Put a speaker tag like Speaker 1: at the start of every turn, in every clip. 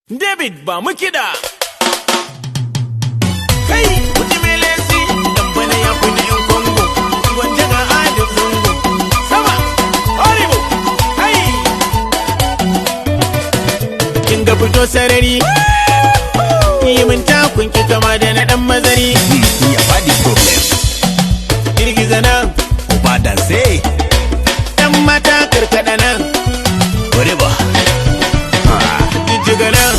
Speaker 1: David ba mu kiɗa. Kai, kuji melesi, dan bana ya fi na 'yan Congo. Gwanja ga Adam Zango. Sama, Horibo, kai. Kin ga fito sarari. Yi min takun ki kama da na ɗan mazari.
Speaker 2: Ya body problem.
Speaker 1: Girgiza nan,
Speaker 2: Uba dance.
Speaker 1: ɗan mata karkaɗa nan.
Speaker 2: Whatever.
Speaker 1: Jijjiga nan,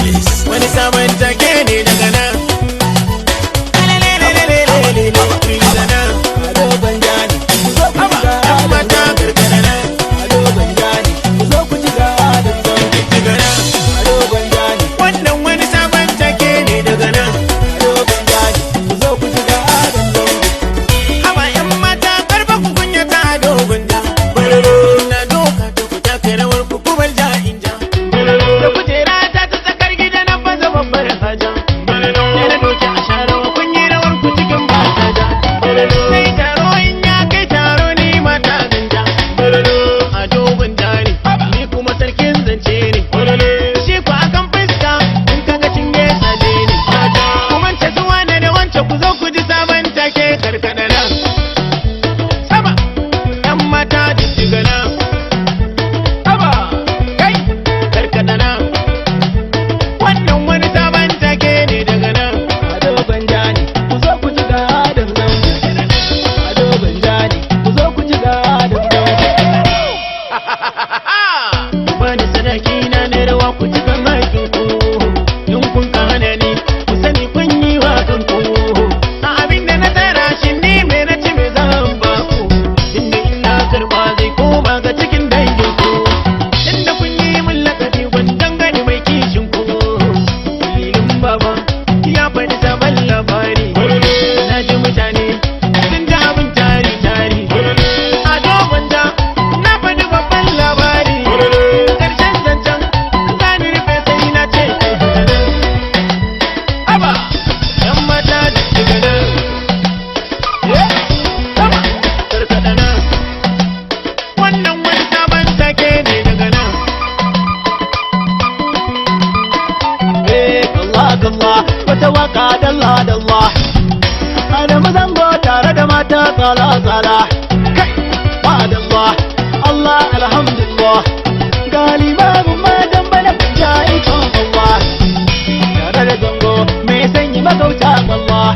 Speaker 2: Yes.
Speaker 1: wani sabon take ne daga nan. Lelelelelelele, girgiza nan. Haba, ɗan mata karkaɗa nan. Jijjiga nan. Wannan wani sabon take ne daga nan. Haba ‘yan mata karfa ku kunya ta dogon ja. Na doka ta ku taka rawar ku kubal ja in ja. Da kujera ta ta tsakar gida na baza babbar haja. Sai na doki a sha rawa kun yi rawar ku cikin bata ja. Sai taro in ya kai taro ni mata ganja. A dogon ja ne, ni kuma sarkin zance ne. Shi ku akan fuska in kaga cinye saje ne. Kuma ce zuwa ne da wance ku zo ku ji sabon take karkada nan. Sama, ‘yan mata jijjiga nan. Haba, kai, karkada nan. Wannan wani sabon take ne daga nan.
Speaker 3: Ado gwanja ne, ku zo ku ji ga Adam Zango. Ado gwanja ne, ku zo ku ji ga Adam Zango.
Speaker 1: Ku bani sadaki na na rawa ku cika makin ku. In kun ka hana ni, ku sani kun yi wa kanku. A abin da na tara shi ni me na ci me zan ba ku. Inda ina karba zai koma ga cikin dangin ku. Inda kun yi min lakabi gwanjan gani mai kishin ku. Filin baba ya faɗi sabon labari. Na ji mutane sun ji abin tari tari. A dogon ja na faɗi babban labari. Ƙarshen zancen za ni rufe sai na ce Aba, ‘yan mata da shiga nan. Sama, karkaɗa nan. Wannan wani sabon take ne daga nan.
Speaker 3: Eh, Allah Allah, wata waka dalla dalla. Adamu Zango tare da mata tsala tsala. Kai, madalla, Allah alhamdulillah. Ga limamin matan bana ja ikon Allah. Tare da zango mai sanyi magauta Allah.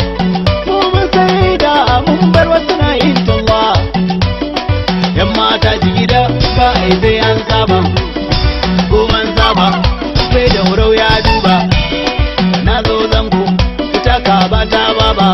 Speaker 3: Mu mun sai da mun bar wasu na yin talla. Yan mata jigida ba ai sai an saba. Ko an saba, sai da wurau ya duba. Na zo zango, fita ka ba ta baba.